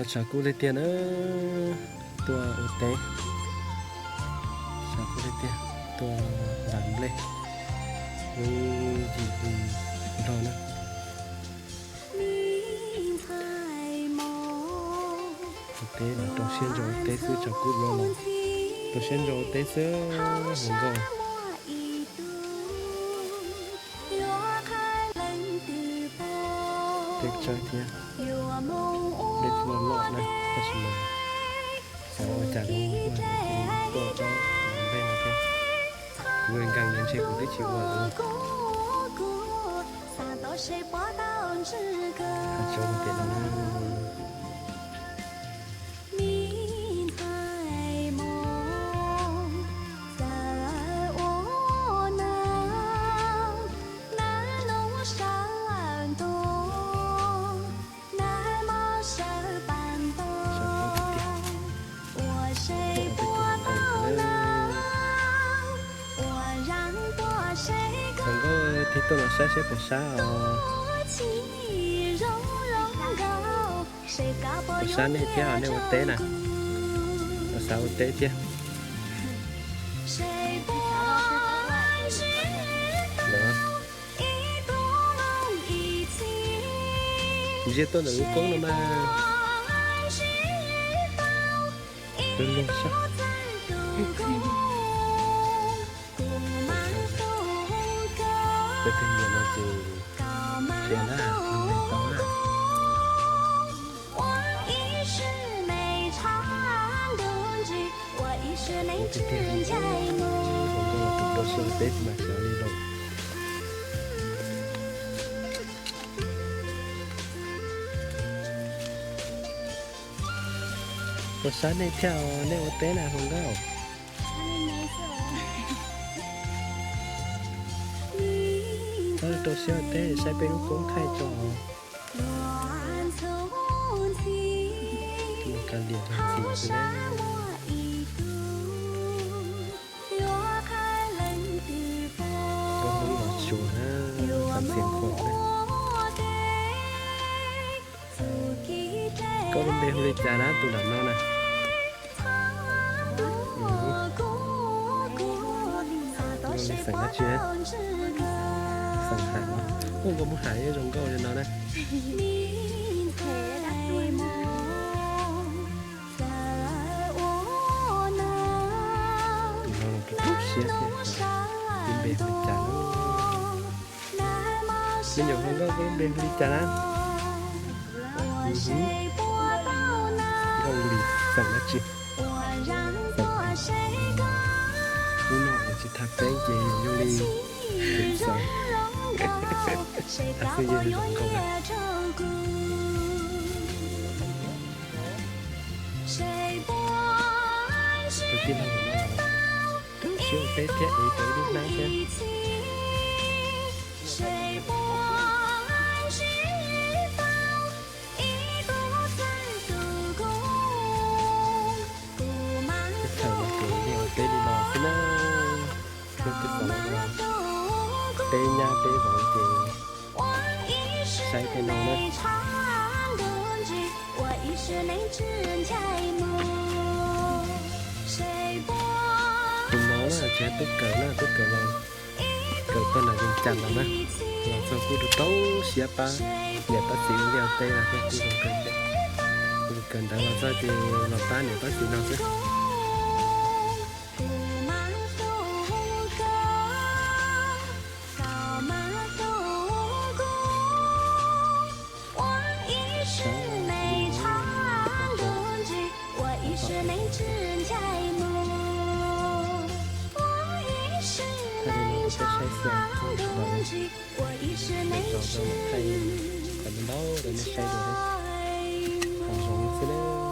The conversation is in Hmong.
Tshav kub tiag tiag na, tuaj ua teb. Tshav kub tiag tiag, tuaj ntaus nplej, lub yim hli nplog na. Ua teb los rau siab ntso ua teb xwb, tshav kub los los rau siab ntso ua teb xwb, hluas nkauj. Teb tsawg thiab, dej tsis loj loj na, tab sis mas xav ua cas los ua, tuaj tsob nplej no thiab. Kuv nkees nkees ntshe kuv twb tsis ua lawm. Hais tso rau pem no na. Hluas nkauj tig tuaj los saib seb puas sab os. Puas sab nej thiab os, nej ua teb na, puas xav ua teb thiab? Ntsia tuaj ntawm lub koob no mas. Luag luag sab. Peb pheej nyiam no ces txiav na, tau na. Tiag tiag, hluas nkauj los tus rau siab ua teb mas xyov li lawm. Puas sab nej thiab os, nej ua teb na hluas nkauj? Txhob rau siab ua teb, saib peb lub koob thaij tso. Ka liam ntxim xwb na. Koj Hmoob los tsuas na, xam xiam khuam na. Koj lub npe hu li cas na tus nram no na? Xeem dab tsi na? Xeem Ham no. Ua nkauj Hmoob Ham yeej zoo nkauj li no na. Tus no los tus siab thiab. Lub npe hu li cas na? Me nyuam hluas nkauj, koj lub npe hu li cas na? Nkauj Lis, xeem dab tsi? Xeem Ham. Hnub no tsis tham peeb ces zoo li xeem, tab sis yeej zoo nkauj na. Tus tij laug no rau siab ua teb thiab es rau ib lub hnab thiab. Teb chaws no ces niaj ua teb li no xwb na. Hnub twb xaus los teb nyab teb vauv ces saib tej no na. Tus no na tsis yog tub kawm na, tub kawm los kawm tog nram Vees Cas los na, los txog kuj rau rau siab pab niam pab txiv ua liaj ua teb no thiab, kuj zoo kawg thiab. Kuv kawm ntawv los txog ces los pab niam pab txiv no xwb. Thaij li no rau peb saib xwb, tsis tau, thaij qhov ntau rau nej saib dua, qhov zoo xwb na.